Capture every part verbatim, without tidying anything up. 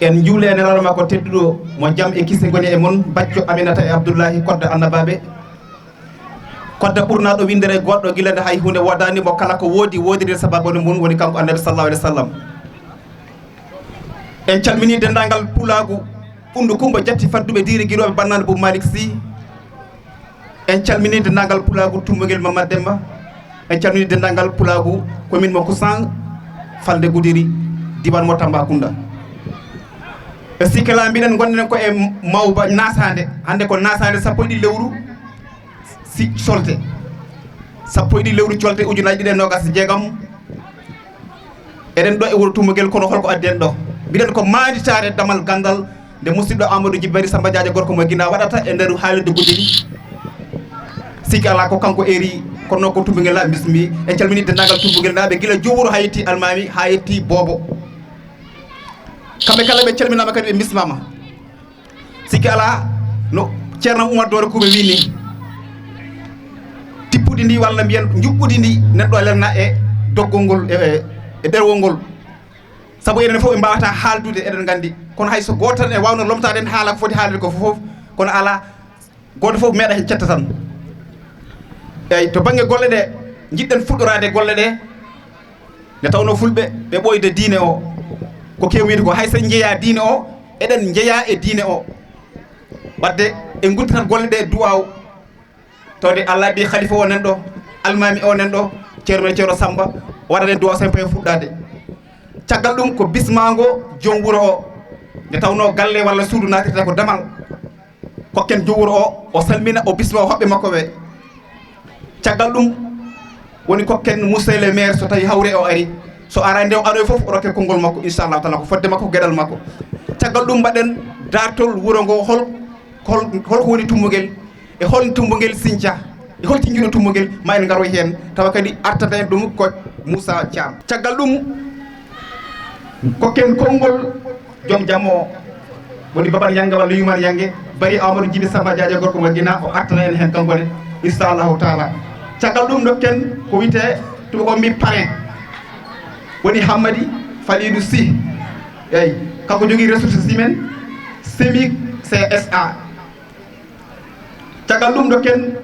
En njuule e nelaaɗo makko tedduɗo, mo jam e kise ngoni e mon, bacco Aminata e Abdullahi, kodda annabaaɓe, kodda ɓurnaaɗo winndere goɗɗo, gila nde hay huunde woodaani mo, kala ko woodi, woodiri e sabaabu mum, woni kanko Annabi sallallahu alaihi wasallam. En calminii denndaangal pulaagu, ɓunndu Kummba Jatti, fadduɓe diire girooɓe, bannaande Bou Malick Sy. En calminii denndaangal pulaagu Tumbungel Mamad Demba. En calminii denndaangal pulaagu commune mo Kusan, falnde Gudiri, diiwaan mo Tambacounda. E sikkela mbiɗen, ngonɗen ko e mawba nasaande. Hannde ko nasaande sappo e ɗiɗi lewru si colte. Sappo e ɗiɗi lewru colte ujunaaji ɗiɗi e noogas e jeegom. Eɗen ɗo e wuro Tumbungel, kono holko addi en ɗo? Mbiɗen ko maanditaare damal ganndal nde musidɗo Amadou Djibbari Samba Diadio, gorko mo Guinaw, waɗata e nder haalirde Gudiri. Sikki alaa ko kanko eri, kono noon ko Tumbungel laaɓe bismi. En calminii denndaangal Tumbungel naaɓe, gila Jowuro haa yetti Almaami, haa yetti Boobo. Kamɓe kala ɓe calminaama, kadi ɓe bismaama. Sikki alaa, no Ceerno Oumar Doore Kuuɓe wii ni, tippudi ndi, walla mbiyen njuɓɓudi ndi, neɗɗo lelna e doggol ngol, e, e, e ɗerwol ngol. Sabu enen fof en mbaawata haaldude, eɗen nganndi. Kono hay so gooto tan e waawno lomtaade en haala ko foti haalde ko fof, kono alaa, gooto fof meeɗa heen cetta tan. Eeyi, to bannge golle ɗe, njiɗɗen fuɗɗoraade golle ɗe, nde tawnoo fulɓe ɓe ɓooyde diine o. Ko keewi wiyde ko, hay so en njeyaa diine o, eɗen njeyaa e diine o. Wadde en ngudditat golle ɗe duwaaw. Tawde Allah addi khalifa o nan ɗo, almaami o nan ɗo, ceerno men Ceerno Samba, o waɗanen duwaaw sen paye fuɗɗaade. Caggal ɗum ko bismaango joom wuro o. Nde tawnoo galle walla suudu naatirta ko damal. Kokken joom wuro o, o salmina, o bisma hoɓɓe makko ɓe. Caggal ɗum woni kokken monsieur le maire, so tawi hawre o ari. So arande o aroy fof, o rokke konngol makko, inchallahu taala, ko fodde makko, ko geɗal makko. Caggal ɗum mbaɗen dartol wuro ngo, hol, hol, holko woni Tumbungel, e hol Tumbungel sinca, e hol tinjuɗo Tumbungel, ma en ngaroy heen, tawa kadi artata en ɗum ko Moussa Thiam. Caggal ɗum, kokken konngol joom jamma o, woni Baban Yanga walla Yuman Yange, Bari Amadou Djibi Samba Diadia, gorko mo Guinaw, o artana en heen kanko ne, inchallahu taala. Caggal ɗum, dokken ko wiyetee, tubaako mbi parrain, woni Hammadi Falidou Sy. Eeyi, kanko jogii ressources humaines, semic C S A. Caggal ɗum, dokken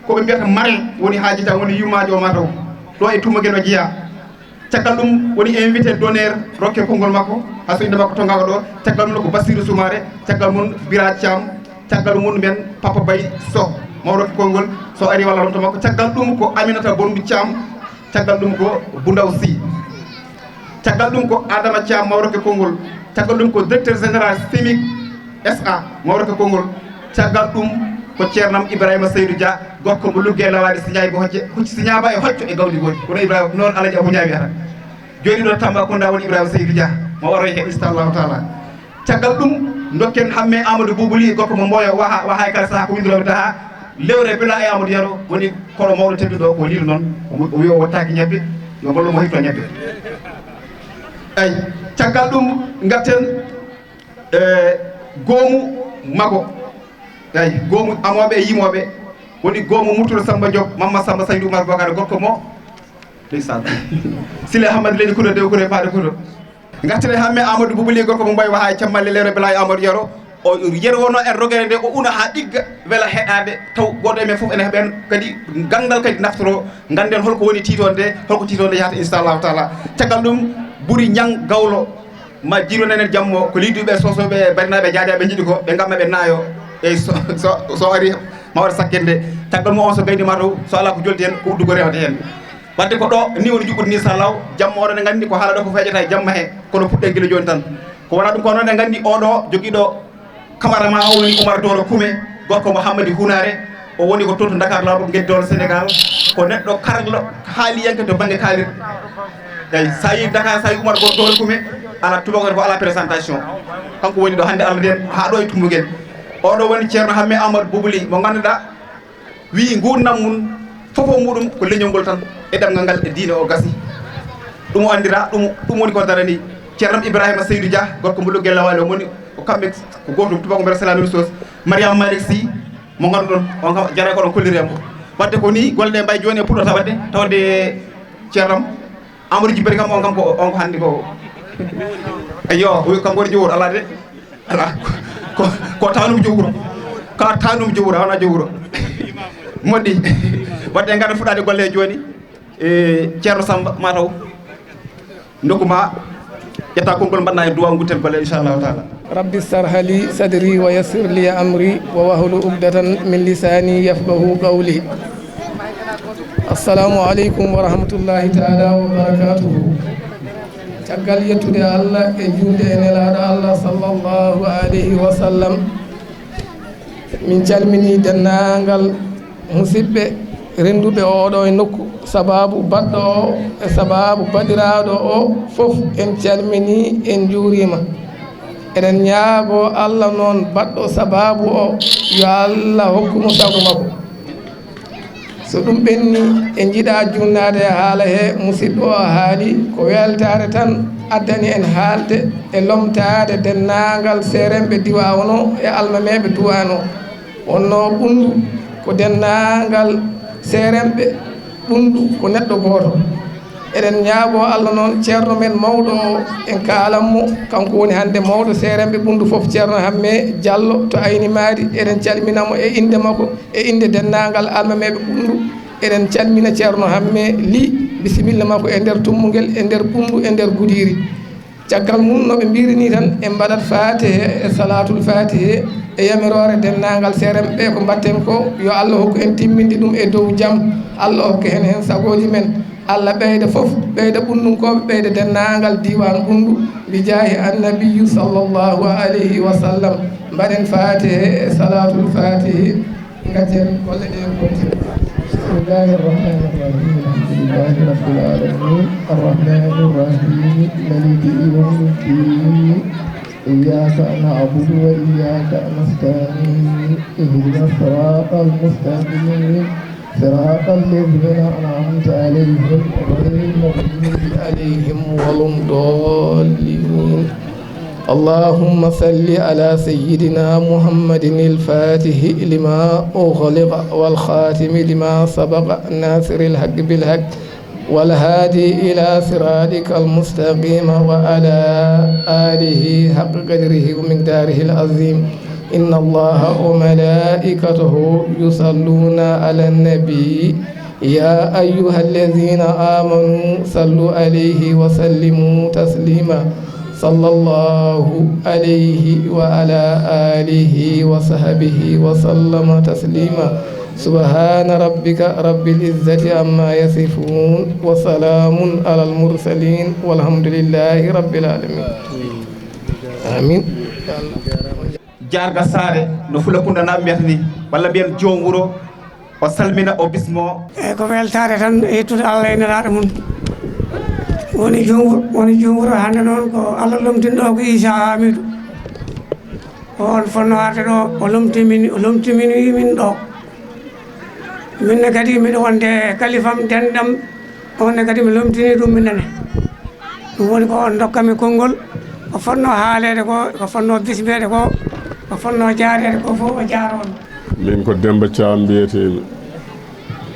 ko ɓe mbiyata marraine, woni Haaji Taw, woni yummaajo o mataw, ɗo e Tumbungel o jeyaa. Caggal ɗum woni invité d'honneur, rokke konngol makko, haa so innde makko tonngaama ɗo. Caggal mum ko Bassirou Soumaré, caggal mum Bira Thiam, caggal mum men Papa Bay Soh, mo rokke konngol, so ari walla lomto makko. Caggal ɗum ko Aminata Bondu Thiam, caggal ɗum ko Bundaw Sy. Caggal ɗum ko Adama Thiam, mo rokke konngol. Caggal ɗum ko directeur général semic S A, mo rokke konngol. Caggal ɗum ko ceernam Ibrahima Seydou Dia, gorko mo Lugge Lawaade, siñaay ko hocce, hocce siñaaba e hocco e gawdi gooti. Kono Ibrahima noon Alaji Abou Ñaawi ara. Jooni ɗo Tambacounda woni Ibrahima Seydou Dia, mo waroy heen, inchallahu taala. Caggal ɗum, dokken Hamme Amadou Boubou Ly, gorko mo Mboyo, waha, waha e kala saha ko winndorooɓe taha. Lewre Bela e Amadou Yero, woni koɗo mawɗo tedduɗo, ko Lilo noon. O wi o wottaaki ñebbe, yo gollo mo hifto ñebbe. Eyi, caggal ɗum, ngatten, e, goomu Mago. Eyi, goomu amooɓe e yimooɓe. Woni goomu Murtuɗo Samba Diop, Mamma Samba Saydou Oumar Bokar, gorko mo. Ndeysaan. Sile Hamadi Leydi Kudo, Dew Kudo, Paade Kudo. Ngartire Hamme Amadou Boubou Ly, gorko mo Mboy, waha e cammalle lewre Bela e Amadou Yero. O yerwono en rogere nde, o una haa ɗigga, wela heɗaade, taw gooto e men fof ene heɓen kadi ganndal, kadi naftoro, ngannden holko woni tiitoonde, holko tiitoonde yahata, inchallahu taala. Caggal ɗum, Buri Ñang Gawlo, ma jiironen en jammo, ko leydi ɓe Sosoɓe, Barinaaɓe, Jaadaaɓe njiɗi ko, ɓe ngamma ɓe naayo. Eyi, so, so, so ari, ma waɗa sakkende. Caggal mum on so gayni ma taw, so alaa ko jolti heen, ko uddugo rewata heen. Wadde ko ɗo ni woni juɓɓude ni, salaw, jamma oɗon ne nganndi ko haala ɗo ko feƴata e jamma he, kono puɗɗen gila jooni tan. Ko wona ɗum ko onon ne nganndi oɗo jogiiɗo kamara ma o woni Oumar Doro Kume, gorko mo Hammadi Hunaare, o woni ko toon to Dakar laaɓo ngel dowla Sénégal, ko neɗɗo karlo haaliyanke to bannge kaalirɗe. Eyi, so a yii Dakar, so a yii Oumar Doro Kume, Ala tubakoore ko ala présentation. Kanko woni ɗo hannde Allah den haa ɗo e Tumbugel. Oɗo woni Ceerno Hamme Amadou Boubou Ly mo ngannduɗaa wii nguurndam mum fof o muɗum ko leñol ngol tan e ɗemngal ngal e diine o gasi. Ɗum o anndira, ɗum, ɗum woni ko darani Ceerno Ibrahima Seydou Dia, gorko mo Lugge Lawaali, o moni ko kamɓe ko gootum, tubako mbiyata c'est la même chose. Mariama Malick Sy mo ngannduɗon, on kam jara ko ɗon kolliree mo. Wadde ko ni golle ɗe mbayi jooni e puɗɗo tawde, tawde Ceerno Amadou Djibbiri kam, on kam ko, on ko hannde ko. Eyyo, wi kam woni jowuro, alaa de. Alaa. Ko, ko tawnum jowuro. Ka tawnum jowuro, wona jowuro. Moƴƴi. Wadde en ngara fuɗɗaade golle jooni. E Ceerno Samba, ma taw. Ndokku ma, ƴetta konngol mbaɗna e duwa nguten golle, inchallahu taala. رب اشرح لي صدري ويسر لي أمري واحلل عقدة من لساني يفقهوا قولي. السلام عليكم ورحمة الله تعالى وبركاته. Caggal yettude Allah e juulde e Nelaaɗo Allah sallallahu alayhi wa sallam, min calminii denndaangal musidɓe rennduɓe oo ɗoo e nokku, sabaabu baɗɗo oo e sabaabu baɗiraaɗo oo fof, en calminii, en njuuriima. Eɗen ñaagoo Allah noon baɗɗo sabaabu oo, yo Allah hokku mo sago makko. So ɗum ɓenni, en njiɗaa juutnaade e haala hee, musidɗo o haali ko weltaare tan addani en haalde e lomtaade denndaangal seeremɓe diiwaan o e almameeɓe diiwaan o. Wonnoo ɓunndu ko denndaangal seeremɓe, ɓunndu ko neɗɗo gooto. Eɗen ñaagoo Allah noon, ceerno men mawɗo o, en kaalan mo, kanko woni hannde mawɗo seeremɓe ɓunndu fof, Ceerno Hamme Jallo to Aynimaari. Eɗen calmina mo e innde makko, e innde denndaangal almameeɓe ɓunndu. Eɗen calmina Ceerno Hamme Ly, bisimilla makko e nder Tumbugel, e nder ɓunndu, e nder Goudiry. Caggal mum, no ɓe mbiyri nii tan, en mbaɗat Faatiha e Salaatul Faatiha e yamiroore denndaangal seeremɓe ɓe ko mbaɗten ko, yo Allah hokku en timminde ɗum e dow jam, Allah hokka en heen sagooji men, Allah ɓeyda fof, ɓeyda ɓunndunkooɓe, ɓeyda denndaangal diiwaan ɓunndu, bi jaahi Annabiyyu sallallahu alayhi wa sallam. Mbaɗen Faatiha e Salaatul Faatiha. Gaccen golle ɗe e gotel. بسم الله الرحمن الرحيم. الحمد لله رب العالمين. الرحمن الرحيم. مالك يوم الدين. إياك نعبد وإياك نستعين. اهدنا الصراط المستقيم. صراط الذين أنعمت عليهم غير المغضوب عليهم ولا الضالين. اللهم صل على سيدنا محمد الفاتح لما أغلق والخاتم لما سبق ناصر الحق بالحق والهادي إلى صراطك المستقيم وعلى آله حق قدره ومقداره العظيم. إن الله وملائكته يصلون على النبي. يا أيها الذين آمنوا صلوا عليه وسلموا تسليما. صلى الله عليه وعلى آله وصحبه وسلم تسليما. سبحان ربك رب العزة عما يصفون وسلام على المرسلين والحمد لله رب العالمين. آمين. Jaarga Saare no Fula Kunda naaɓe mbiyata ni, walla mbiyen joom wuro, o salmina, o bismo. Eyyi, ko weltaare tan e yettude Allah e Nelaaɗo mum. Woni joom wuro, woni joom wuro hannde noon ko Allah lomtinɗo ko Issa Hamidou. Ko on fotnoo arde ɗo, o lomtimini, o lomtimini min ɗo. Min ne kadi miɗo wonde kalifam, denɗam, on ne kadi mi lomtini ɗum minenne. Ɗum woni ko on dokkami konngol, ko fotnoo haaleede ko, ko fotnoo bismeede ko, ko fotnoo jaareede ko fof o jaaroo. Min ko Demmba Caam mbiyetee-mi.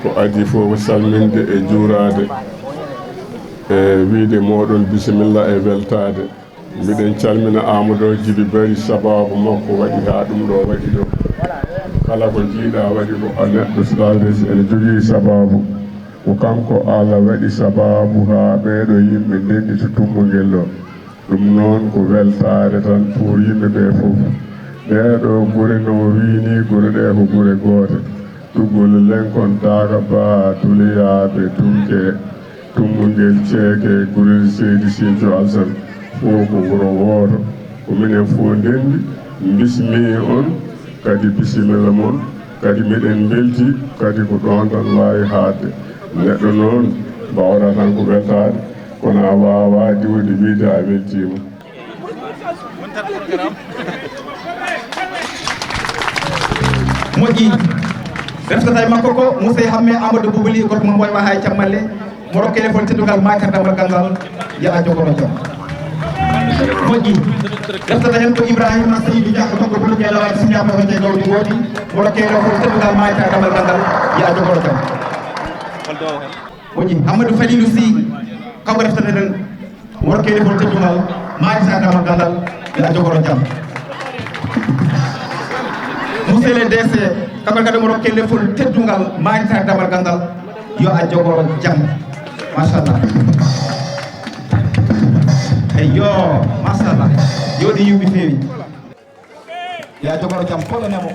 Ko adii fof ko salminde e juuraade e wiyde mooɗon bisimilla e weltaade. Mbiɗen calmina Amadou Djiby Barry, sabaabu makko waɗi haa ɗum ɗo waɗi ɗo. Kala ko njiiɗaa waɗi ko a neɗɗo, so tawde ene jogii sabaabu. Ko kanko Allah waɗi sabaabu haa ɓeeɗo yimɓe ndenndi to Tumbugel ɗo. Ɗum noon ko weltaare tan pour yimɓe ɓe fof. Ɗee ɗo gure no o wiyi ni, gure ɗe ko gure goote. Tuggol Lenkon, Daaka Ba, Tuliyaaɓe, Tunke, Tumbugel, Ceeke, Gurel Seydi Sinco Alsan, fof ko wuro wooto. Ko minen fof ndenndi, mbismii on, kadi bisimilla mon, kadi miɗen mbelti, kadi ko ɗoon tan waawi haaɗde. Neɗɗo noon mbaawɗaa tan ko weltaade, Kono a waawaa jooni wiyde a weltiima. Moƴƴi. Reftata e makko ko Moussaï Hamme Amadou Boubali, gorko mo Mboyma haa e Cammalle. Mo rokkee lefol teddungal maakardamal ganndal, yo a jogoro jam. Moƴƴi. Reftata heen ko Ibrahima Seydou Dia, ko kanko buluke lawaade siñaaɓe on e gawdi ngoodi. Mo rokkee lefol teddungal maakardamal ganndal, yo a jogoro jam. Moƴƴi. Hammadou Falilou Sy, kanko reftata heen. Mo rokkee lefol teddungal maakardamal ganndal, yo a jogoro jam. Monsieur le D C, kanko kadi mo rokkee lefol teddungal maakardamal ganndal, yo a jogoro jam. Machallah. Eyyo, machallah. Yo ɗi yuɓi feewi. Yo a jogoro jam, polo nemo.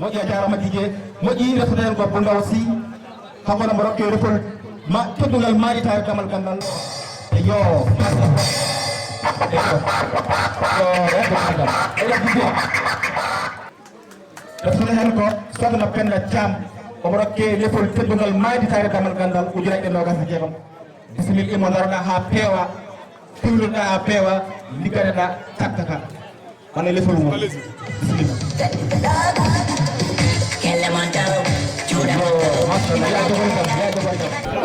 Moƴƴi, a jaaraama Didier. Moƴƴi, reftata heen ko Boundaw Sy. Kanko ne mo rokkee lefol ma, teddungal maakardamal ganndal. Eyyo. Eyyo. Yo, yo, yo, yo. Reftata heen ko Sokhna Penda Thiam. Omo rokkee lefol teddungal maakardamal ganndal ujunere e noogaas e jeegom. Bisimilla, imo ndaroɗaa haa peewa. Piwloɗaa haa peewa, ligganeɗaa, takkata. Wona lefol mum. Bisimilla.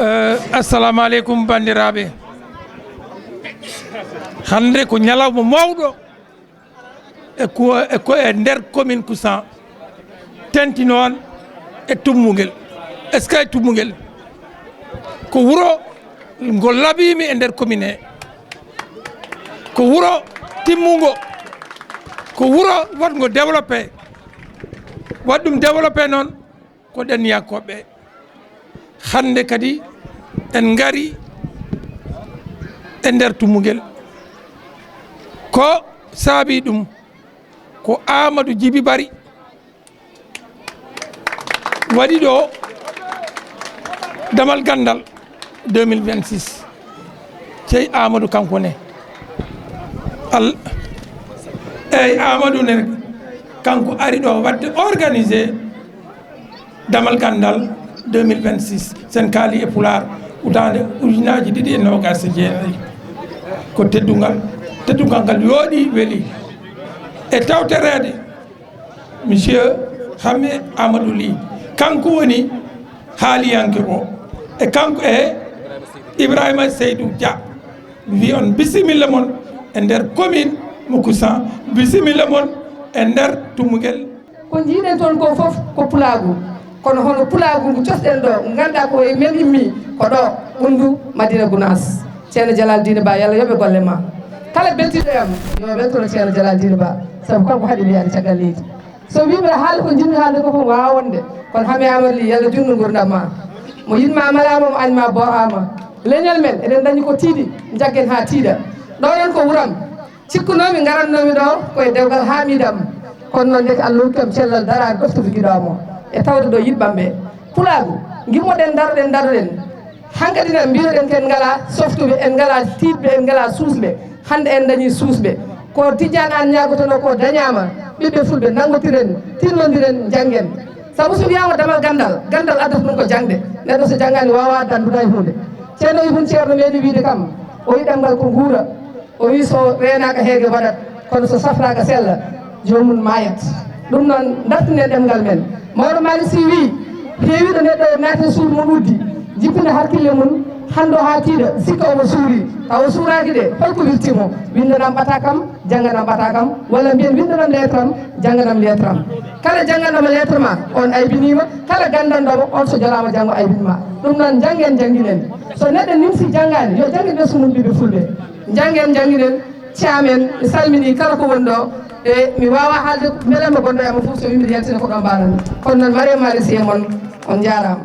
Eh, assalamu aleykum, banndiraaɓe. Hannde ko ñalawma mawɗo e ko, e ko e nder commune Koussan, teŋti noon e Tummungel. Est-ce que Tummungel ko wuro ngo laɓiimi e nder commune he? Ko wuro timmungo, ko wuro waɗngo développé. Waɗ ɗum développé noon ko ɗen yankooɓe. Hannde kadi en ngari e nder Tummungel. Ko saabi ɗum ko Amadou Djiby Barry waɗi ɗo damal ganndal deux mille vingt-six. Cey Amadou kanko ne. Al-, eyyi, Amadou ne kanko ari ɗo waɗde organisé damal ganndal deux mille vingt-six. Sen kaali e Pulaar, utaande ujunnaaji ɗiɗi e noogaas e jeenayi. Ko teddungal, teddungal ngal yooɗi, weli. E tawtoreede Monsieur Hamme Amadou Ly, kanko woni haaliyanke o, e kanko e Ibrahima Seydou Dia. Mi wiya on bisimilla mon e nder commune mo Koussan, bisimilla mon e nder Tummungel. Ko njiiɗen toon ko fof ko pulaagu, kono hono pulaagu ngu cosɗen ɗo, ngu ngannduɗaa ko e men immii, ko ɗo Ɓunndu Madina Gounass. Ceerno Jalal Diine Ba, yo Allah yoɓe golle ma. Kala beltiiɗo e am, yo weltoro Ceerno Jalal Diine Ba, sabu kanko haɗi mi yaade caggal leydi. So wii mbiɗa haala ko njiɗmi haalde ko fof, waawa wonde. Kono Hamme Amadou Ly, yo Allah juutnu nguurndam ma. Mo yiɗ ma malaama, mo añ ma boo'aama. Leñol men, eɗen ndañi ko tiiɗi, njaggen haa tiiɗa. Ɗo noon ko wuram. Cikkunoomi, ngaratnoomi ɗo ko e dewgal haamiiɗo am. Kono noon, ndeke Allah hokki am cellal daraade ɗoftude giɗo am o. E tawde ɗo yiɗɓam ɓe. Pulaagu, ngimmoɗen, ndaroɗen, ndaroɗen. Hankadi na mbiyoɗen ko en ngalaa softuɓe, en ngalaa tiiɗɓe, en ngalaa suusɓe. Hannde en dañii suusɓe. Ko Tijjaan Aan ñaagotonoo ko dañaama. Ɓiɓɓe Fulɓe, nanngotiren, tinnondiren, njanngen. Sabu so wiyaama damal ganndal, ganndal addata ɗum ko jaŋde. Neɗɗo so janngaani waawaa addan dunaa e huunde. Ceerno Ibn Ceerno meeɗi wiyde kam, o wiyi ɗemngal ko nguura. O wiyi so reenaaka heege waɗat, kono so safraaka sella. Joomum maayat. Ɗum noon, dartinen ɗemngal men. Mawɗo Malick Sy wiyi, heewiiɗo neɗɗo naati e suudu mum uddi, jippina hakkille mum, hannde o haa tiiɗa, sikka omo suuri. Tawa o suuraaki de, holko wirti mo? Winndanam ɓatakam, jannganam ɓatakam, walla mbiyen winndanam lettre am, jannganam lettre am. Kala jannganɗo mo lettre ma, on aybiniima, kala ganndanɗo mo, on so jalaama janngo aybin ma. Ɗum noon, njanngen, njannginen. So neɗɗo nimsi janngaani, yo jannge ɓesngu mum ɓiɓɓe Fulɓe. Njanngen, njannginen. Thiam en, mi salminii kala ko woni ɗo, e mi waawaa haalde mbelamma gonɗo e am fof, so wii mbiɗa yaltina ko ɗo mbaɗanmi. Kono noon, Mariam Malick Sy e mon, on njaaraama.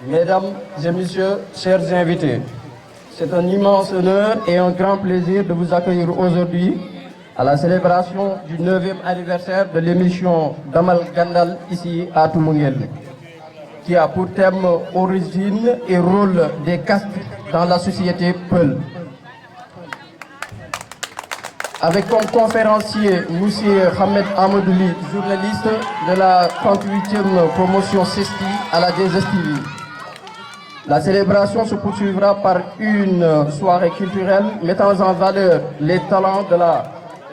Mesdames et messieurs, chers invités, c'est un immense honneur et un grand plaisir de vous accueillir aujourd'hui à la célébration du neuvième anniversaire de l'émission Damal Gandal ici à Toumoungel, qui a pour thème origine et rôle des castes dans la société peul. Avec comme conférencier Monsieur Hamed Amadou Ly, journaliste de la trente-huitième promotion CESTI à la deux S T V. La célébration se poursuivra par une soirée culturelle mettant en valeur les talents de la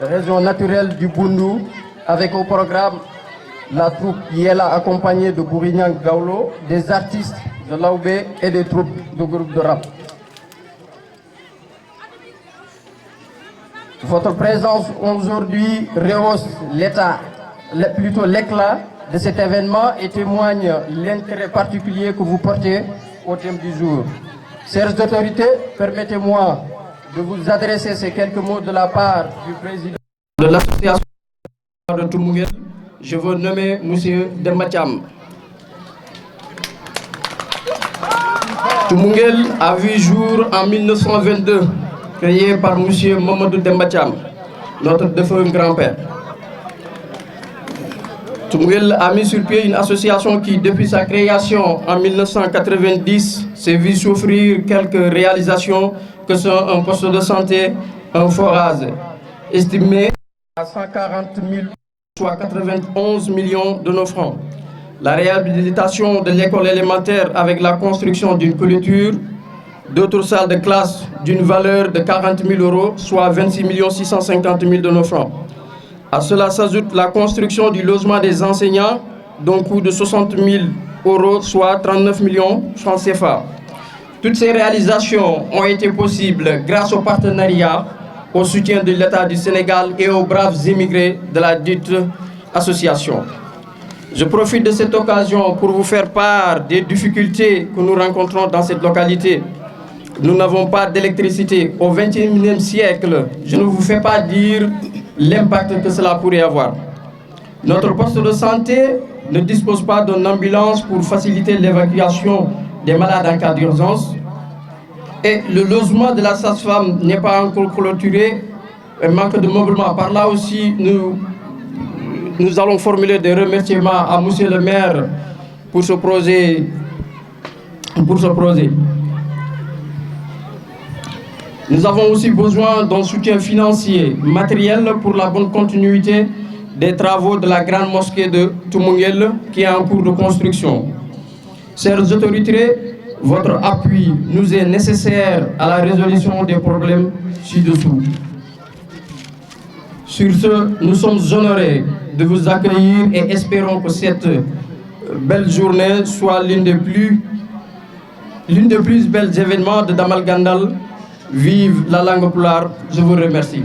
région naturelle du Bundu, avec au programme la troupe Yela accompagnée de Bourignan Gaulo, des artistes de Laobé et des troupes de groupes de rap. Votre présence aujourd'hui rehausse l'état, le- plutôt l'éclat de cet événement et témoigne l'intérêt particulier que vous portez au thème du jour. Chères autorités, permettez-moi de vous adresser ces quelques mots de la part du président de l'association de Tumbungel. Je veux nommer Monsieur Demba Thiam. Tumbungel a vu jour en mille neuf cent vingt-deux, créé par Monsieur Mamadou Demba Thiam, notre défunt grand-père. Tumbungel a mis sur pied une association qui, depuis sa création en mille neuf cent quatre-vingt-dix, s'est vu s'offrir quelques réalisations que sont un poste de santé, un forage, estimé à cent quarante mille, soit quatre-vingt-onze millions de nos francs. La réhabilitation de l'école élémentaire avec la construction d'une clôture, d'autres salles de classe d'une valeur de quarante mille euros, soit vingt-six millions six cent cinquante mille de nos francs. À cela s'ajoute la construction du logement des enseignants d'un coût de soixante mille euros, soit trente-neuf millions francs C F A. Toutes ces réalisations ont été possibles grâce au partenariat, au soutien de l'État du Sénégal et aux braves immigrés de la dite association. Je profite de cette occasion pour vous faire part des difficultés que nous rencontrons dans cette localité. Nous n'avons pas d'électricité. Au vingt et unième siècle, je ne vous fais pas dire l'impact que cela pourrait avoir. Notre poste de santé ne dispose pas d'une ambulance pour faciliter l'évacuation des malades en cas d'urgence. Et le logement de la sage-femme n'est pas encore clôturé. Un manque de meublement. Par là aussi, nous, nous allons formuler des remerciements à Monsieur le maire pour ce projet. Pour ce projet. Nous avons aussi besoin d'un soutien financier, matériel pour la bonne continuité des travaux de la grande mosquée de Tumbungel qui est en cours de construction. Chères autorités, votre appui nous est nécessaire à la résolution des problèmes ci-dessous. Sur ce, nous sommes honorés de vous accueillir et espérons que cette belle journée soit l'une des plus, l'une des plus belles événements de Damal Gandal. Vive la langue pulaar. Je vous remercie.